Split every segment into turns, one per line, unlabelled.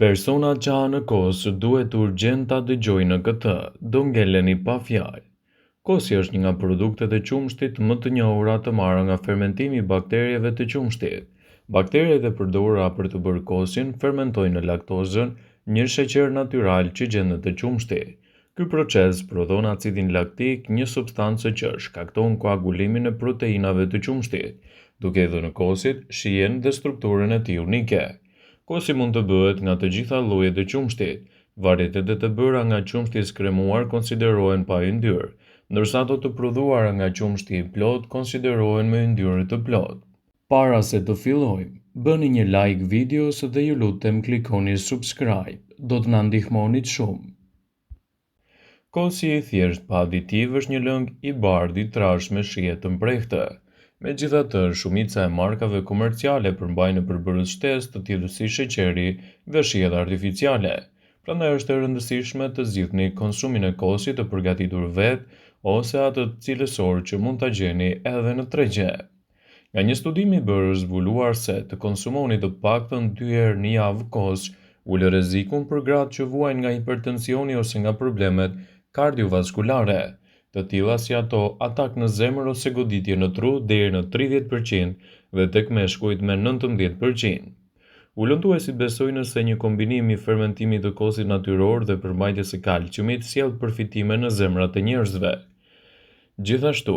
Personat që hanë kos duhet urgjent ta dëgjojnë këtë, do ngeleni pa fjalë. Kosi është një nga produktet e qumështit më të njohura të marra nga fermentimi i bakterieve të qumështit. Bakteriet e përdorura për të bërë kosin fermentojnë laktozën, një sheqer natyral që gjendet te qumështi. Ky proces prodhon acidin laktik, një substancë që shkakton koagulimin e proteinave të qumështit, duke i dhënë kosit shijen dhe strukturën e tij unike. Kosi mund të bëhet nga të gjitha llojet e qumështit. Varietetet e bëra nga qumështi i skremuar konsiderohen pa yndyrë, ndërsa ato të prodhuara nga qumështi i plotë konsiderohen me yndyrë të plotë. Para se të fillojmë, bëni një like videos dhe ju lutem klikoni subscribe, do të na ndihmonit shumë. Kosi i thjeshtë pa aditiv është një lëng i bardhë i trashë me shije të mprehtë. Megjithatë, shumica e markave komerciale përmbajnë përbërës shtesë të tillë si sheqeri dhe shijet artificiale. Prandaj është e rëndësishme të zgjidhni konsumin e kosit të përgatitur vetë ose atë cilësor që mund ta gjeni edhe në tregje. Nga një studim i bërë është zbuluar se të konsumoni të paktën dy herë në javë kos ul rrezikun për gratë që vuajnë nga hipertensioni ose nga problemet kardiovaskulare, të tilla si ato atak në zemër ose goditje në tru deri në 30% dhe tek meshkujt me 19%. Hulumtuesit besojnë se një kombinim i fermentimit të kosit natyror dhe përmbajtjes së kalciumit sjell përfitime në zemrat e njerëzve. Gjithashtu,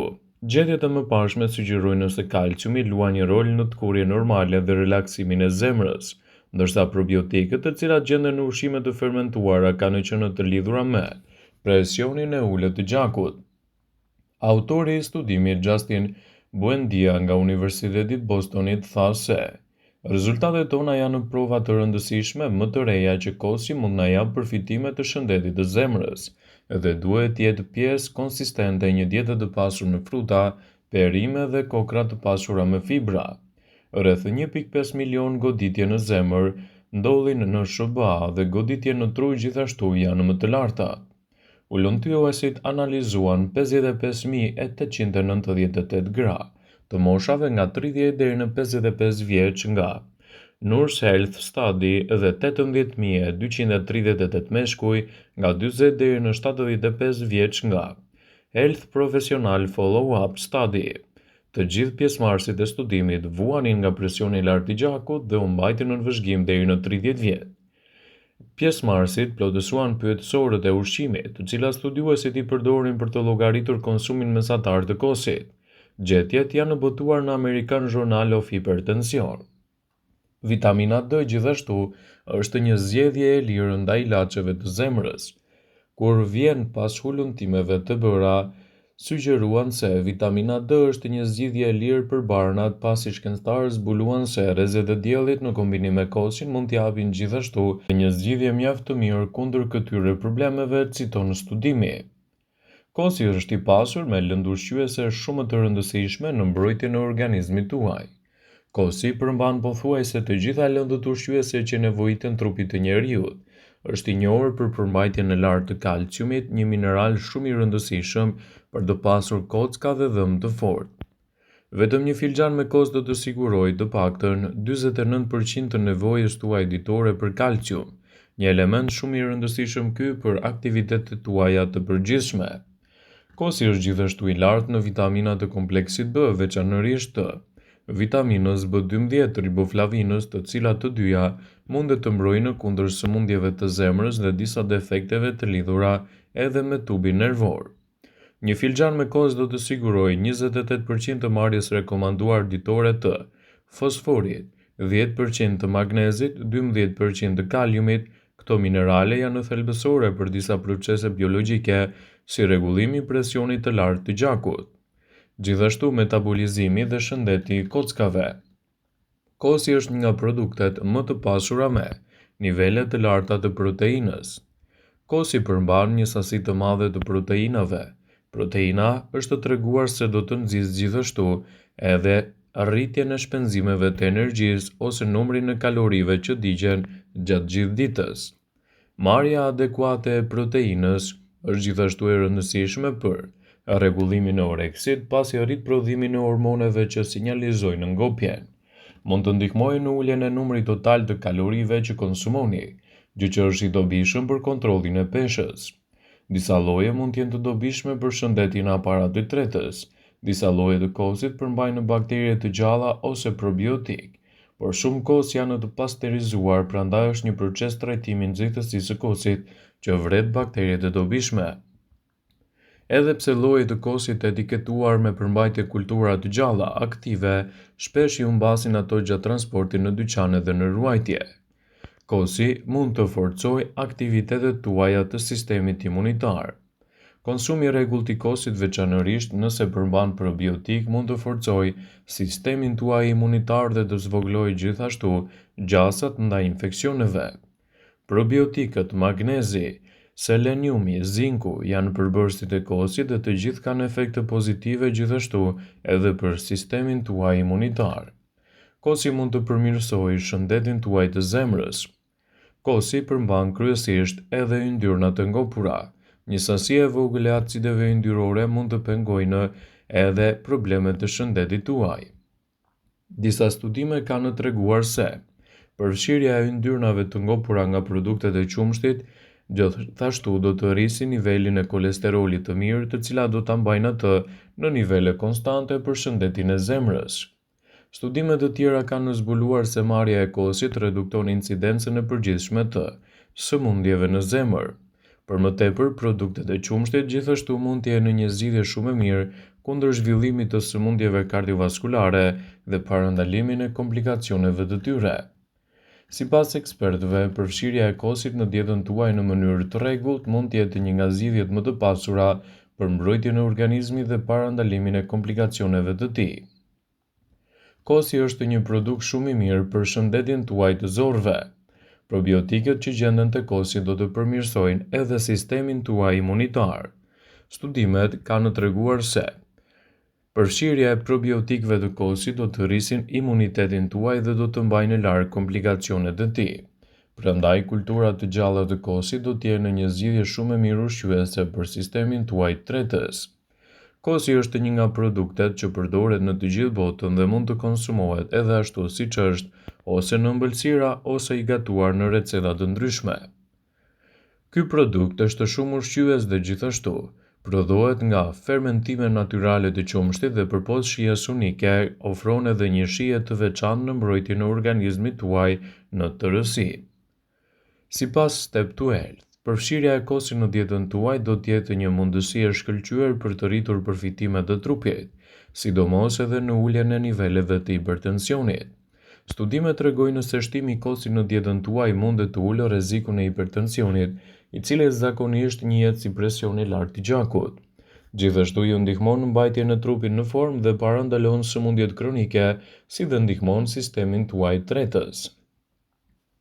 gjetjet e mëparshme sugjerojnë se kalciumi luan një rol në tkurrjen normale dhe relaksimin e zemrës, ndërsa probiotikët të cilat gjenden në ushqime të fermentuara kanë qenë të lidhura me presionin e ulët të gjakut. Autori i studimit Justin Buendia nga Universiteti i Bostonit tha se Rezultatet tona janë prova të rëndësishme më të reja që kosi mund na japë përfitime të shëndetit të zemrës dhe duhet të jetë pjesë konsistente e një diete të pasur me fruta, perime dhe kokrra të pasura me fibra. Rreth 1.5 milionë goditje në zemër ndodhin në SHBA dhe goditje në tru gjithashtu janë më të larta. Hulumtuesit analizuan 55.898 gra, të moshave nga 30 deri në 55 vjeç nga Nurse Health Study dhe 18.238 meshkuj nga 40 deri në 75 vjeç nga Health Professional Follow-up Study. Të gjithë pjesëmarrësit e studimit vuanin nga presioni i lartë i gjakut dhe u mbajtën në vëzhgim deri në 30 vjet. Pjesëmarrësit plotësuan pyetësorët e ushqimit, të cilat studiuesit i përdorin për të llogaritur konsumin mesatar të kosit. Gjetjet janë botuar në American Journal of Hypertension. Vitamina D gjithashtu është një zgjedhje e lirë ndaj ilaçeve të zemrës. Kur vjen pas hulumtimeve të bëra, sugjeruan se vitamina D është një zgjidhje e lirë për barnat pasi shkencëtarët zbuluan se rrezet e diellit në kombinim me kosin mund të japin gjithashtu një zgjidhje mjaft të mirë kundër këtyre problemeve, citon studimi. Kosi është i pasur me lëndë ushqyese shumë të rëndësishme në mbrojtjen e organizmit tuaj. Kosi përmban pothuajse të gjitha lëndët ushqyese që nevojiten trupit të njeriut. Është i njohur për përmbajtjen e lartë të kalciumit, një mineral shumë i rëndësishëm për të pasur kocka dhe dhëmbë të fortë. Vetëm një filxhan me kos do të sigurojë të paktën 49% të nevojës tuaj ditore për kalcium, një element shumë i rëndësishëm ky për aktivitetet tuaja të përgjithshme. Kosi është gjithashtu i lartë në vitamina të kompleksit B, veçanërisht të vitaminës B12, riboflavinës, të cilat të dyja mundet të mbrojnë kundër sëmundjeve të zemrës dhe disa defekteve të lidhura edhe me tubin nervor. Një filxhan me kos do të sigurojë 28% të marrjes rekomanduar ditore të fosforit, 10% të magnezit, 12% të kaliumit, Këto minerale janë thelbësore për disa procese biologjike, si rregullimi i presionit të lartë të gjakut. Gjithashtu metabolizimi dhe shëndeti i kockave. Kosi është një nga produktet më të pasura me nivele të larta të proteinës. Kosi përmban një sasi të madhe të proteinave. Proteina është treguar se do të nxisë gjithashtu edhe rritjen e shpenzimeve të energjisë ose numrin e kalorive që digjen gjatë gjithë ditës. Marrja adekuate e proteinës është gjithashtu e rëndësishme për rregullimin e oreksit, pasi rrit prodhimin e hormoneve që sinjalizojnë ngopjen. Mund të ndihmojë në uljen e numrit total të kalorive që konsumoni. gjë që është i dobishëm për kontrollin e peshës. Disa lloje mund të jenë të dobishme për shëndetin e aparatit tretës. Disa lloje të kosit përmbajnë bakterie të gjalla ose probiotikë. Por shumë kos janë të pasterizuar, prandaj është një proces trajtimi i nxehtësisë së kosit që vret bakteriet e dobishme. Edhe pse lloje të kosit të etiketuar me përmbajtje kultura të gjalla aktive, shpesh i humbasin ato gjatë transportit në dyqane dhe në ruajtje. Kosi mund të forcojë aktivitetet tuaja të sistemit imunitar. Konsumi i rregullt i kosit veçanërisht nëse përmban probiotikë mund të forcojë sistemin tuaj imunitar dhe të zvogëlojë gjithashtu gjasat ndaj infeksioneve. Probiotikët, magnezi, seleniumi, zinku janë përbërësit e kosit dhe të gjithë kanë efekte pozitive gjithashtu edhe për sistemin tuaj imunitar. Kosi mund të përmirësojë shëndetin tuaj të zemrës. Kosi përmban kryesisht edhe yndyrna të ngopura. Një sasi e vogël e acideve yndyrore mund të pengojnë edhe problemet e shëndetit tuaj. Disa studime kanë treguar se përfshirja e yndyrnave të ngopura nga produktet e qumështit gjithashtu do të rrisi nivelin e kolesterolit të mirë, të cilat do ta mbajnë atë në nivele konstante për shëndetin e zemrës. Studime të tjera kanë zbuluar se marrja e kosit redukton incidencën e përgjithshme të sëmundjeve në zemër. Për më tepër, produktet e qumështit gjithashtu mund të jenë një zgjidhje shumë e mirë kundër zhvillimit të sëmundjeve kardiovaskulare dhe parandalimin e komplikacioneve të tyre. Sipas ekspertëve, përfshirja e kosit në dietën tuaj në mënyrë të rregullt mund të jetë një nga zgjidhjet më të pasura për mbrojtjen e organizmit dhe parandalimin e komplikacioneve të tij. Kosi është një produkt shumë i mirë për shëndetin tuaj të zorrëve. Probiotikët që gjenden te kosi do të përmirësojnë edhe sistemin tuaj imunitar. Studimet kanë treguar se përfshirja e probiotikëve të kosit do të rrisin imunitetin tuaj dhe do të mbajnë larg komplikacionet e tij. Prandaj, kultura të gjalla të kosit do të jenë një zgjidhje shumë e mirë ushqyese për sistemin tuaj tretës. Kosi është një nga produktet që përdoret në të gjithë botën dhe mund të konsumohet edhe ashtu siç është, ose në ëmbëlsira ose i gatuar në receta të ndryshme. Ky produkt është shumë ushqyes dhe gjithashtu prodhohet nga fermentime natyrale të qumështit dhe përpos shijes unike ofron edhe një shije të veçantë në mbrojtjen e organizmit tuaj në tërësi. Sipas Step to Health, përfshirja e kosit në dietën tuaj do të jetë një mundësi e shkëlqyer për të rritur përfitimet e trupit, sidomos edhe në uljen e niveleve të hipertensionit. Studimet tregojnë se shtimi i kosit në dietën tuaj mundet të ulë rrezikun e hipertensionit, i cili zakonisht njihet si presion i lartë i gjakut. Gjithashtu ju ndihmon në mbajtjen e trupit në formë dhe parandalon sëmundjet kronike, si dhe ndihmon sistemin tuaj tretës.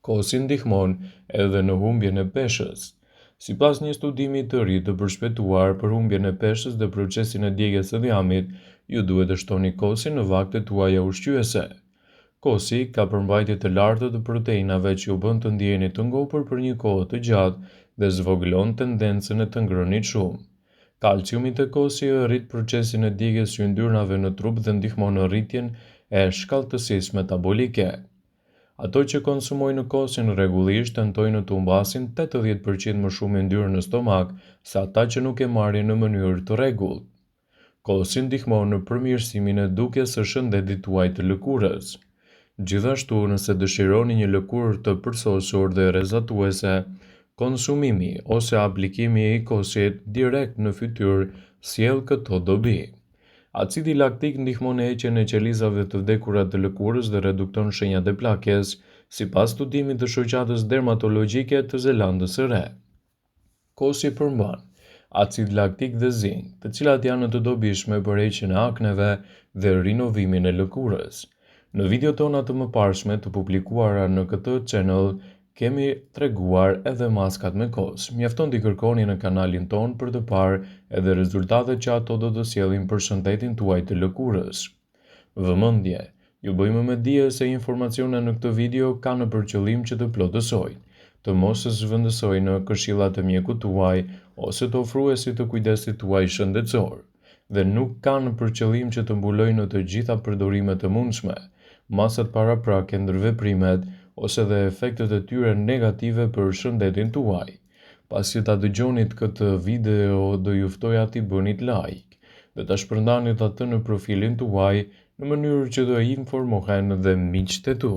Kosi ndihmon edhe në humbjen e peshës. Sipas një studimi të ri të përshpejtuar për humbjen e peshës dhe procesin e djegies së dhjamit, ju duhet të shtoni kosin në vaktet tuaja ushqyese. Kosi ka përmbajtje të lartë të proteinave që ju bën të ndiheni të ngopur për një kohë të gjatë dhe zvogëlon tendencën e të ngrënit shumë. Kalciumi te kosi rrit procesin e djegies së yndyrnave në trup dhe ndihmon në rritjen e shkathtësisë metabolike. Ato që konsumojnë kosin rregullisht tentojnë të humbasin 80% më shumë yndyrë në stomak se ata që nuk e marrin në mënyrë të rregullt. Kosi ndihmon në përmirësimin e dukjes së shëndetit tuaj të lëkurës. Gjithashtu, nëse dëshironi një lëkurë të përsosur dhe rrezatuese, konsumimi ose aplikimi i kosit direkt në fytyrë sjell këto dobi. Acidi laktik ndihmon në heqjen e qelizave të vdekura të lëkurës dhe redukton shenjat e plakjes, sipas studimit të Shoqatës Dermatologjike të Zelandës së Re. Kosi përmban acid laktik dhe zink, të cilat janë të dobishme për heqjen e akneve dhe rinovimin e lëkurës. Në videot tona të mëparshme të publikuara në këtë channel kemi treguar edhe maskat me kos. Mjafton t'i kërkoni në kanalin tonë për të parë edhe rezultatet që ato do të sjellin për shëndetin tuaj të lëkurës. Vëmendje! Ju bëjmë me dije se informacionet në këtë video kanë për qëllim që të plotësojnë, të mos zëvendësojnë këshillat e mjekut tuaj ose të ofruesit të kujdesit tuaj shëndetësor dhe nuk kanë për qëllim që të mbulojnë të gjitha përdorimet e mundshme, masat paraprake, ndërveprimet ose dhe efektet e tyre negative për shëndetin tuaj. Pasi ta dëgjonit këtë video, do ju ftoja t'i bënit like dhe ta shpërndanit atë në profilin tuaj në mënyrë që të informohen dhe miqtë e tu.